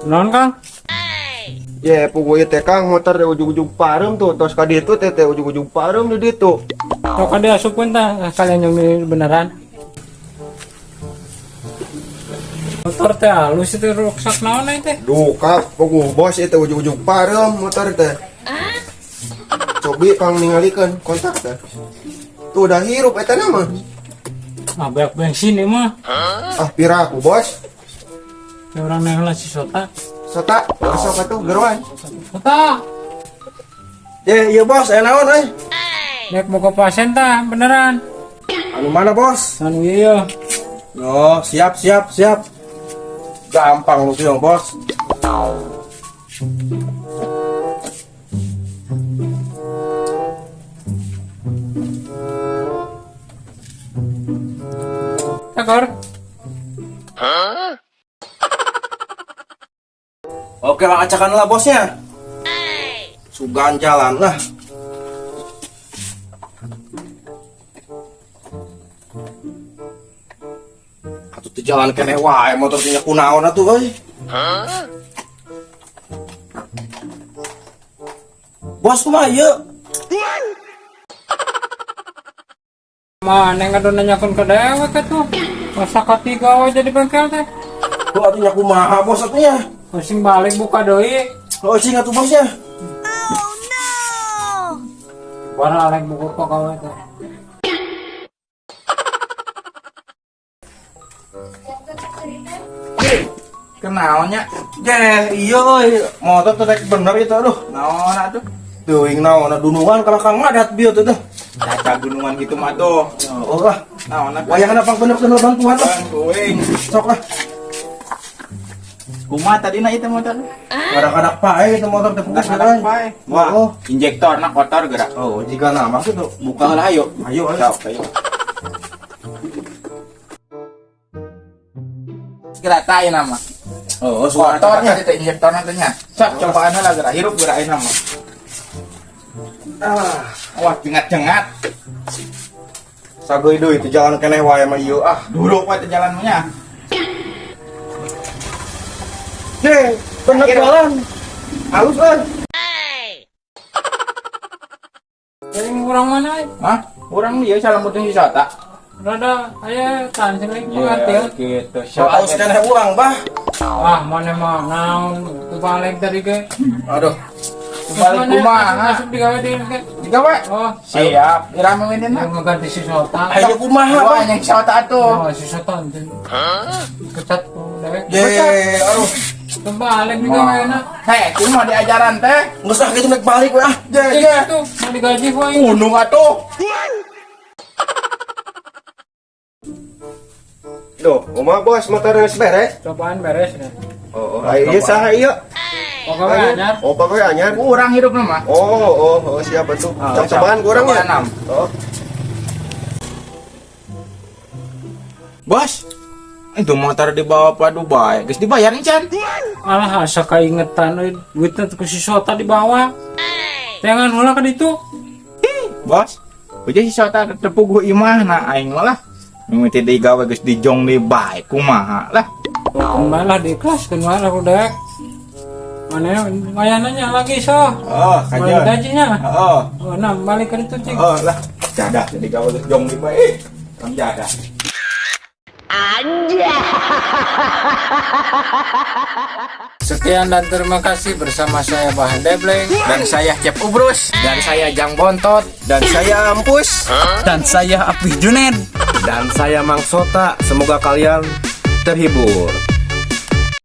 Naon, Kang? Ye, puguh ieu teh, Kang, motor di ujung-ujung pareum tuh, tos ka ditu teh teh ujung-ujung pareum di ditu. Sok ada asupkeun tah kalian yang beneran. Motor teh halus itu rusak naon teh? Duka, puguh bos itu ujung-ujung pareum motor teh. Cobi pang ningalikeun kontak teh. Tuh udah hirup eta nama. Ah, banyak bensin ini mah. Ah, pira aku bos. Ya orang neng lah si Sota. Sota, sok atuh geruan. Sota, Ye, iya bos, aya naon euy? Nek mau ke pasien tah beneran. Anu mana bos? Anu iya. Oh, siap siap siap. Gampang lu sih bos. Takor. Oke lah, acakan lah bosnya. Sugan jalan lah. Atuh teu jalan keneh wae motor teh kunaon atuh euy. Bos kumaha ieu? Mana ngadu nanyakeun ke dewek atuh. Masa katiga we jadi bengkel teh. Tuh atuh nya kumaha bos atuh nya? Pusing balik buka deui. Oh cing atuh bosnya. Bara alek buku pegawai teh. Kenaonnya? Jeh, iya euy, motor teh rek bener itu aduh. Naon atuh? Teuing naon dunungan kalah kang ngadat bieu teh tuh. Caca gunungan gitu mah tuh. Oh lah, Naon atuh? wayahna pang bener-bener bantuan lah. Bantuin. Sok lah. Kumaha tadi na itu motor? Kadang-kadang pae itu motor teh pugus Kadang-kadang euy. pae. Wah, Oh. injektor na kotor gerak. Oh, jika nama gitu. Buka lah ayo. Ayo, ayo. Sok, ayo. Gerak tai nama. Oh, suara Kotornya cepatnya. teh injektor teh nya. Sok cobaan lah gerak hirup gerak nama. Ah, Wah, jengat-jengat. sageui deui teh jalan keneh wae mah ieu ah. Dulu wae teh jalannya. Deh, bener jalan. Halus euy. Jadi urang mana euy? Hah? Urang ieu salam putung si Sota. Rada aya tan sing lagi pengertian. gitu. So, halus keneh urang, bah. Ah, mana mah naon tuh balik tadi ge. Aduh. Balik kumaha? Masuk digawe deui ge. Digawe. Oh, Siap. Ira mawinna. yang ngeganti si Sota. Ayo kumaha, Wah, bah. yang si Sota atuh. Oh, si Sota anjing. Kecat tuh dewek. Ye, aduh. Tuh balik digawe na. Hei, kumaha diajaran teh? Geus ah kitu nek balik we ah. Je, je. Itu mau digaji wae. Gunung atuh. Duh, kumaha bos motor geus beres? Cobaan beres deh. Oh, oh, ieu saha ieu? Pokoknya anyar. Oh, pokoknya anyar. Urang hidup mah. Oh, oh, oh, siap atuh. Ah, Cok cobaan kurang ya? Cobaan, am. Oh. Bos, itu motor dibawa pa Dubai. Geus dibayar Chan? Alah asa kaingetan euy, duitna teh ku si Sota dibawa. Jangan heula ka ditu. Ih, bos. Uja si Sota teu puguh imahna aing mah lah. Mimiti digawe geus dijong di bae kumaha lah. Malah diikhlaskeun wae lah dek. Mana wayahna lagi so. Oh, Balik gajinya. Oh, Oh, nah balik ke ditu cing. oh lah. Jadah jadi gawe geus jong di bae. Kam jadah. Sekian dan terima kasih bersama saya Bahan Debleng. Dan saya Cep Ubrus, dan saya Jang Bontot, Dan saya Ampus. Dan saya Apih Junen. Dan saya Mang Sota, semoga kalian terhibur.